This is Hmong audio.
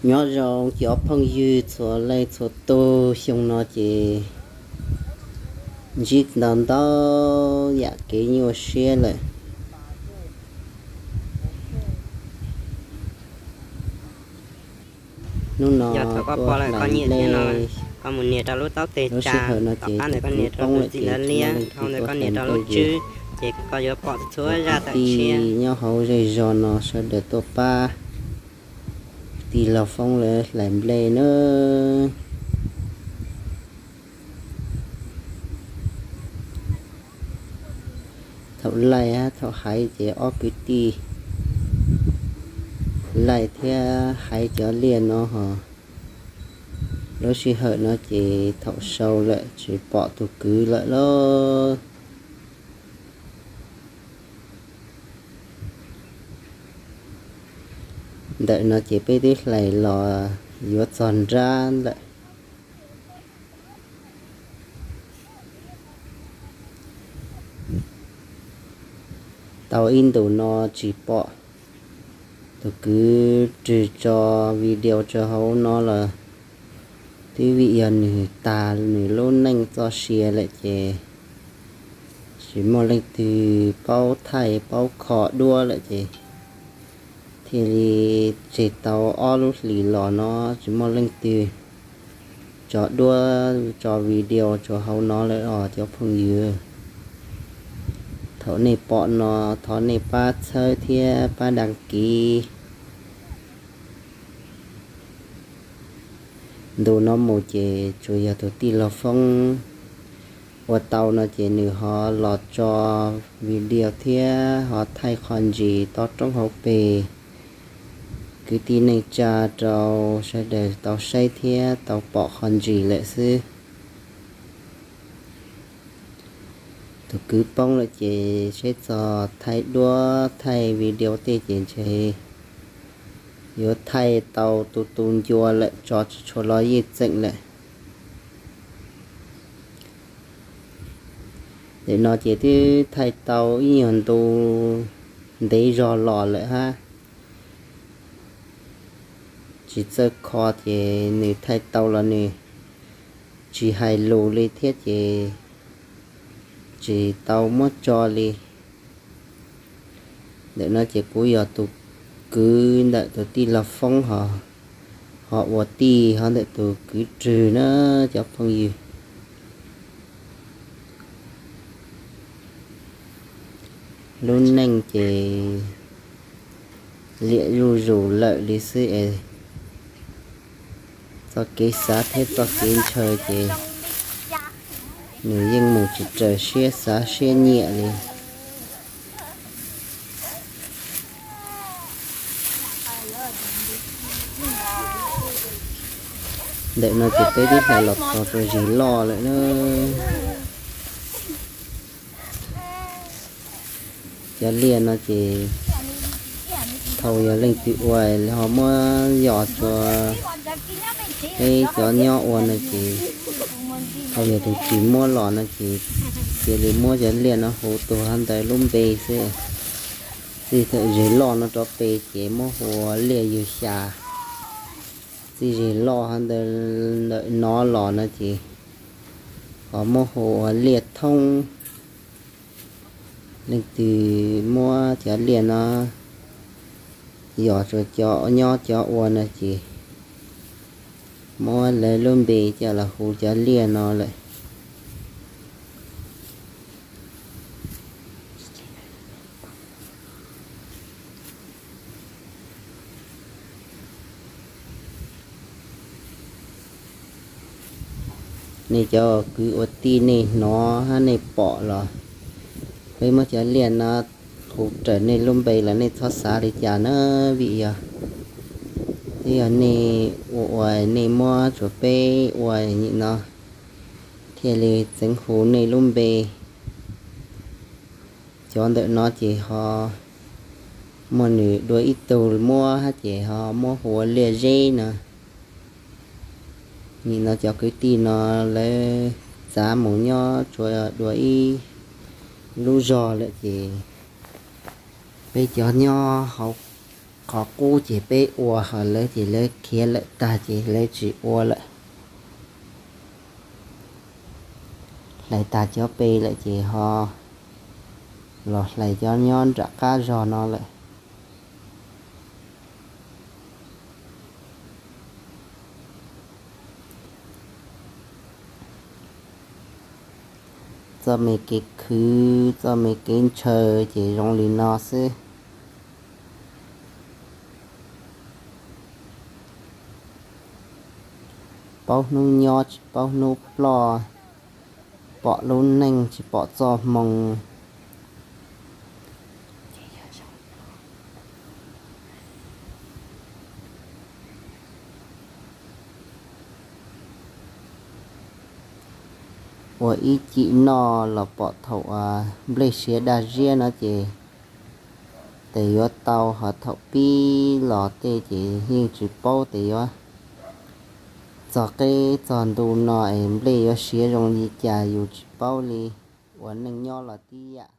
Nyob zoo cov phooj ywg txhua leej txhua tus, xyoo no ces ntsib ntau ntau yam kev nyuaj siab lawm. Hnub no tuaj hlais nplej, lub sij hawm no ces tus kwv poob lawm ces tsis muaj leej twg tuaj hlais nplej li. Cov kwv tij nyob hauv zej zog no sawv daws tuaj pab tij laug Foob lawv hlais nplej nawb. Thaum laij, thaum haiv ces ob kwv tij laij thiab haiv cov liaj no ho. Lub sij hawm no ces thaum sau lawm tsis pom tus kwv lawm lauj. Ntawm no ces peb twb hlais los yuav txog nrab lawm. Tau ib ntus no tsis pom tus kwv Rwg tso video rau hauv no los twb vim yog nws tag nws lub neej txoj sia lawm ces tsis muaj leej twg paub thaij paub kho duab lawm ces thiaj li tseg tau ob lub hlis los no tsis muaj leej twg tso duab tso video rau hauv no lawm os cov phooj ywg. Thaum nej pom no thov nej pab txhawb thiab pab đăng ký. Ntu no mus ces tsuas yog tus tij laug Foob ua tau no ces nws ho los tso video thiab ho thaij qho ntsis toj roob hauv pes kwv tij neej tsa rau sawv daws tau saib thiab tau pom qho ntsis lawm xwb. Tus kwv poob lawm ces saib txog thaij duab thaij video tej ces ntshe yuav thaij tau tu tu ncua lawm tso tsis tshua los yeej tseem lawm. Nim no ces twb thaij tau ib nyuag ntu ntev zog los lawm hab. Tsis txawj kho ces nws thaij tau los nws tsis hais lus li thiab ces tsis tau muab tso li. Ntawm no ces kuv yog tus kwv ntawm tus tij laug Foob ho, ho ua tij ho ntawm tus kwv Rwg na cov phooj ywg. Lub neej ces liam zuj zus lawm li xwb es txoj kev xav thiab txoj kev ntshaw ces nws yeej mus tsis raws siab xav siab nyiam li. Ntawm no ces peb twb hlais los txog rau zes loj lawm na. Cov liaj no ces thaum yog leej twg ua ho muab yos rua peb cov nyob ua no ces thaum yog tus tsis muab los no ces cia li muab cov liaj no hu tuag ntawd lub npe xwb. Txij thaum zes loj no rov pem ces muab hu ua liaj yug xya. Txij zes loj ntawm no los no ces ho muab hu ua liaj thoob. Leej twg muab cov liaj no yos rua cov nyob cov ua no ces muab lawv lub npe coj los hu cov liaj no lawm. Nej cov kwv ua tij nej hnov hab nej pom los peb muab cov liaj no hu raws nej lub npe los nej txhob xav li cas na, vim yog twb yog nej ua ua nej muab rua peb ua nim no thiaj li txeev hu nej lub npe. Cov ntawm no ces ho muaj nws dua ib tug muab hab ces ho muab hu ua liaj zeb no. Nim no cov kwv tij no lawv txav mus nyob tsuas dua ib lub zog lawm ces peb cov nyob hauv Qhov qub ces peb ua ho lawv ces lawv khiav lawm tag ces lawv tsis ua lawm. Hlais tag cov pe lawm ces ho los hlais cov nyob nram qab zog no lawm. Txoj me kev khwv, txoj me kev ntshaw ces zoo li no xwb. Paub hnub nyob tsis paub hnub ploj, pom lub neej tsis pom txoj hmoo. Ua ib cim noj los pom thaum nplej siav daj ziab no ces tes yuav tau, ho thaum pib los tej ces yeej tsis paub tes yuav txog qib txog ntu no es nplej yuav siav zoo li cas yus tsis paub li. Ua neej nyob los tib yam.